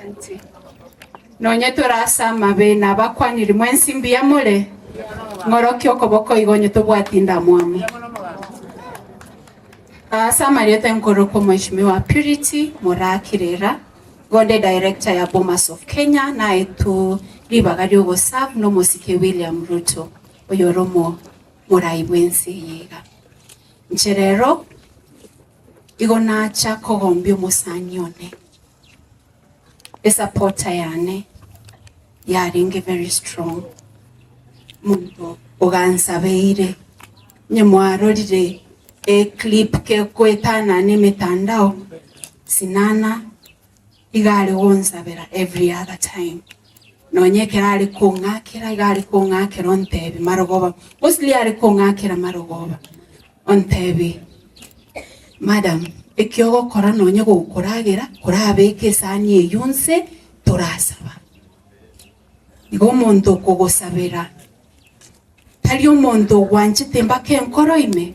Asante. Nonye tore ase amabe nabakwaniri mwensi mbuya more? Ng'orokia okoboko igo onye tobwati ndamwamu. Ase amarieta enkorokwa Mheshimiwa Purity Moraa Kirera, igo nde director ya Bomas of Kenya naetwe ribaga riogoserve nomosike William Ruto oyore omorai bwense eye iga. Inche rero igo nacha kogombia omosani one. Esupporter yane yarenge very strong, omonto ogansabeire, onye mwarorire eclip kegoetanana emetandao, Sinana iga are gonsabera every other time, nonye ekero are kong'akera iga are kong'akera ontebi marogoba, mostly are kong'akera marogoba. Ontebi, Madam, eki ogokora nonye gokoragera, korabeke esani eyio nse torasaba. Igo omonto okogosabera tari omonto ogwanchete mpaka enkoro ime.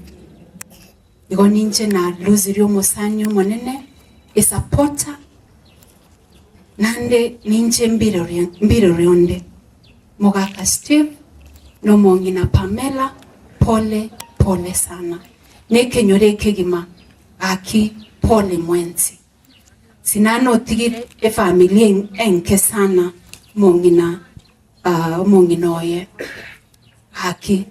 Igo ninche nalusirie omosani omonene, esupporter, naende ninche mbirore onde. Mogaka Steve na omong'ina Pamela pole pole sana nekenyoro ekegima gaki pole mwensi. Sinana otigire efamily enke sana omong'ina omong'ina oye gaki.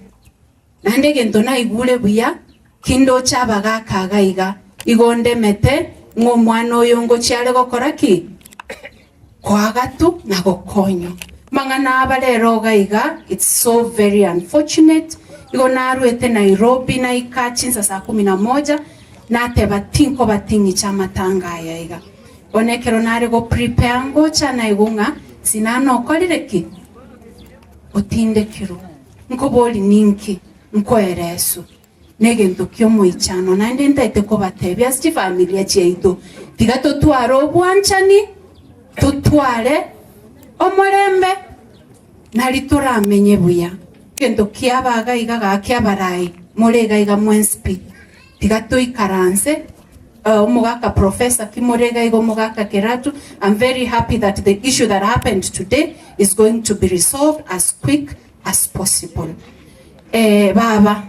Naende egento naigure buya kindoche abagaka iga iga igo ndemete ng'a omwana oyo ngochia are gokora ki? Koagatwa na gokonywa. Amang'ana aba rero iga iga it's so very unfortunate, igo narwete Nairobi naika chinsa saa kumi na moja nateba tinkoba ting'icha amatanga aya iga. Bono ekero nare go prepare ngocha naigwa ng'a sinana okorire ki? Otindekirwe. Nkoborie ninki nkoereswe negento ki'omoichano, naende ntaete kobatebia ase chifamilia chiaito, tiga totware obwanchani, totware omorembe, nari toramenye buya. Egento kiaba iga iga gaki abarai more iga iga mwensi pi, tiga toikaranse omogaka professor ki more iga iga omogaka Keratu, I'm very happy that the issue that happened today is going to be resolved as quick as possible. Eh, baba,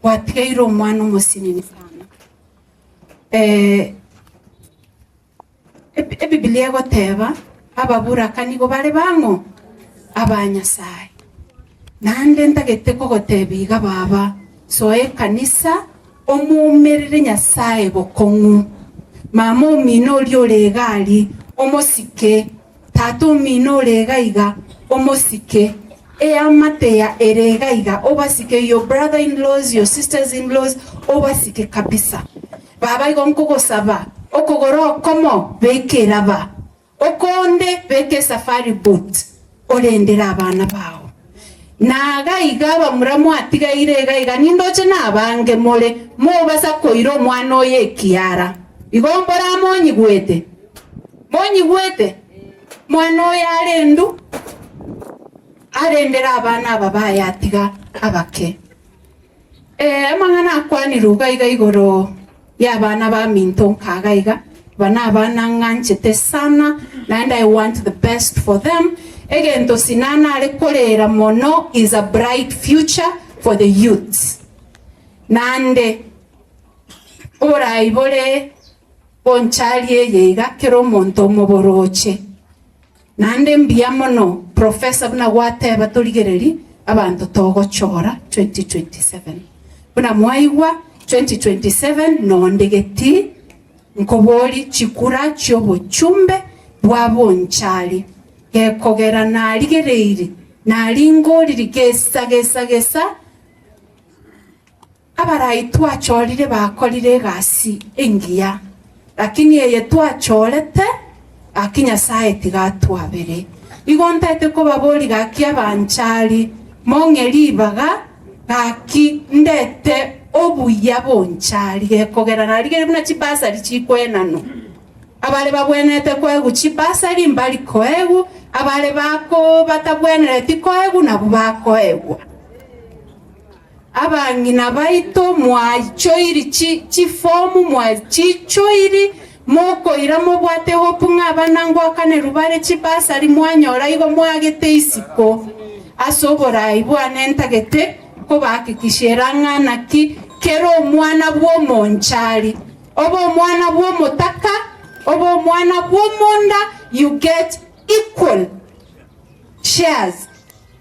gwatigeire omwana omosinini sana. Eh, Ebibilia egoteba ababuraka nigo bare bang'o? Aba Nyasae. Naende ntagete kogotebia iga baba, soa ekanisa omoumerere Nyasae bokong'u. Mama omino oria ore iga aria, omosike. Tata omino ore iga iga, omosike. Eamate ya ere iga iga, obasike. Your brother in laws, your sisters in laws, obasike kabisa. Baba igo nkogosaba, okogoro okomo beka eraba, okonde beka esafari boot, orendere abana bao. Na iga iga abamura mwatigaire iga iga nindoche nabange more, mobasa koira omwana oyo ekiara. Igo mbora monyigwete? Monyigwete? Mwana oyo arendu, arendere abana aba baye atiga abake. Ee, amang'ana akwanirwe iga iga igoro y'abana baminto nkaga iga, aba nabana ng'anchete sana, naende I want the best for them. Egento Sinana are korera mono is a bright future for the youths. Naende oborai bore bonchari eye iga kera omonto omoboroche. Naende mbuya mono Professor buna gwateba torigererie abanto togochora 2027. Buna mwaigwa 2027 nonde geti nkobori chikura chiobochumbe bwa bonchari gekogera narigereiri naringoriri gesa gesa gesa Abarai twachorire bakorire egasi engiya, lakini eye twachorete gaki Nyasae tiga atwabere. Igo ntaete kobaboria gaki abanchari, mong'e ribaga gaki ndete obuya bonchari gekogera narigereria buna chibasari chikwenanwa. Abare babwenerete koegwa chibasari mbari koegwa, abare bako batabwenereti koegwa nabwo bakoegwa. Abang'ina baito mwaichoiri chifomu, mwachichoiri, Mokoira mobwate hope ng'a abana ngoakanerwa bare chibasari mwanyora igo mwagete isiko ase oborai bwane ntagete kobahakikishera ng'a naki kera omwana bw'omonchari obe omwana bw'omotaka obe omwana bw'omonda you get equal shares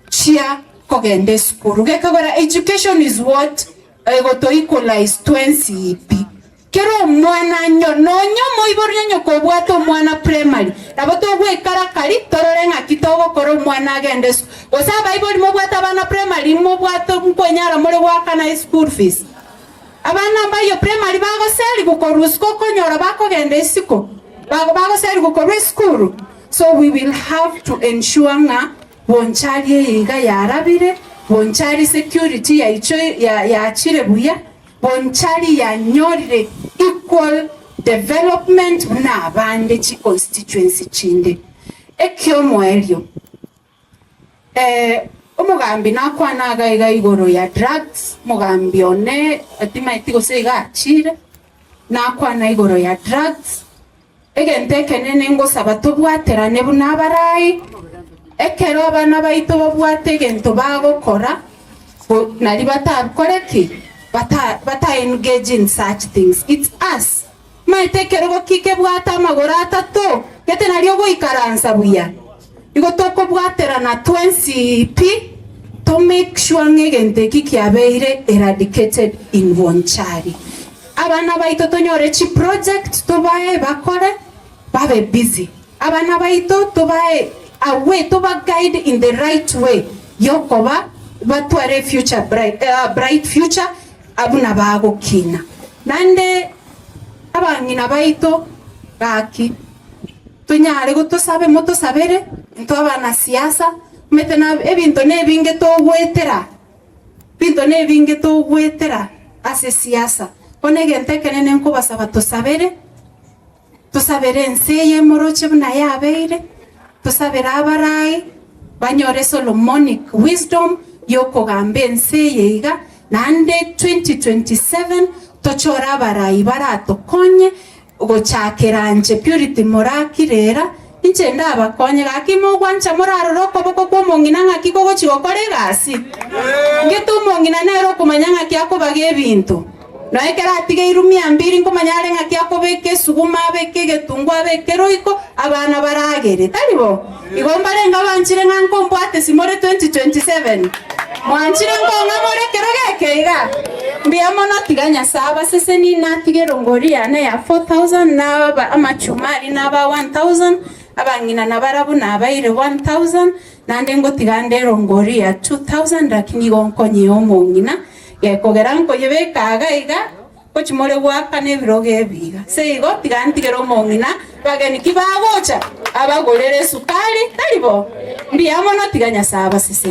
chia kogenda esukuru gekogera education is what egoto equalize twensi pi. Kera omwana anyo, nonya omoibori onye kobwate omwana primary, nabo togwekara kari torore ng'aki togokora omwana agende esukuru. Gose abaibori mobwate abana primary mobwate nkwenyara more goakana eschool fees. Abana mbayio primary bagoserigwa korwa isiko okonyora bakogenda isiko, bagoserigwa korwa esukuru. So we will have to ensure ng'a bonchari eye iga yarabire, bonchari security yaicho yachire buya, Bonchari yanyorire equal development buna abande chi constituency chinde. Ekiomoerio, eh, omogambi nakwana iga iga igoro ya drugs, omogambi one timaeti gose iga achire, nakwana igoro ya drugs, egento ekenene ngosaba tobwaterane buna abarai, ekero abana baito babwate egento bagokora, nari batakore ki? Bata bata engage in such things. It's us. Maete ekerogo ki kebwate amagoro atato, gete nario ogoikaransa buya. Igo tokobwaterana twensi pi to make sure ng'a egento eki kiabeire eradicated in Bonchari. Abana baito tonyore chiproject tobae bakore babe busy. Abana baito tobae a way, toba guide in the right way yokoba batware future bright, bright future buna bagokina. Naende abang'ina baito gaki tonyare gotosabe motosabere intwe abanasiasa, omanyete na ebinto nebinge togoetera. Binto nebinge togoetera ase siasa. Bono egento ekenene nkobasaba tosabere, tosabere ense eye emoroche buna yabeire, tosabere abarai banyore Solomonic wisdom yokogamba ense eye iga, naende 2027 tochore abarai baratokonye Gochakera inche Purity morakirera, inche ndabakonye. Gaki mogwancha morarore okoboko kw'omong'ina ng'aki kogochia gokora egasi? Ngete omong'ina nere okomanya ng'aki akobaga ebinto. Nonya ekero atigeirwe mia mbiri nkomanya are ng'aki akobeka esuguma, abeke egetunguo, abeke roiko, abana baragere. Tari bo? Igo mbarenge abanchire ng'a nkombwate simore 2027. Mwanchire nkong'a more ekero geke iga? Mbuya mono tiga Nyasae abasesenie natige erongori yane ya 4000 na amachumari naba 1000 abang'ina nabarabwo nabaire 1000 naende ngotiga nde erongori ya 2000 lakini igo nkonyie omong'ina gekogera nkoyebeka iga iga. Gochia more goakana ebirogo ebi iga. Ase igo, tiga ntigere omong'ina, bageni ki bagocha, abagorere esukari, tari bo? Mbuya mono, tiga Nyasae abasesenie.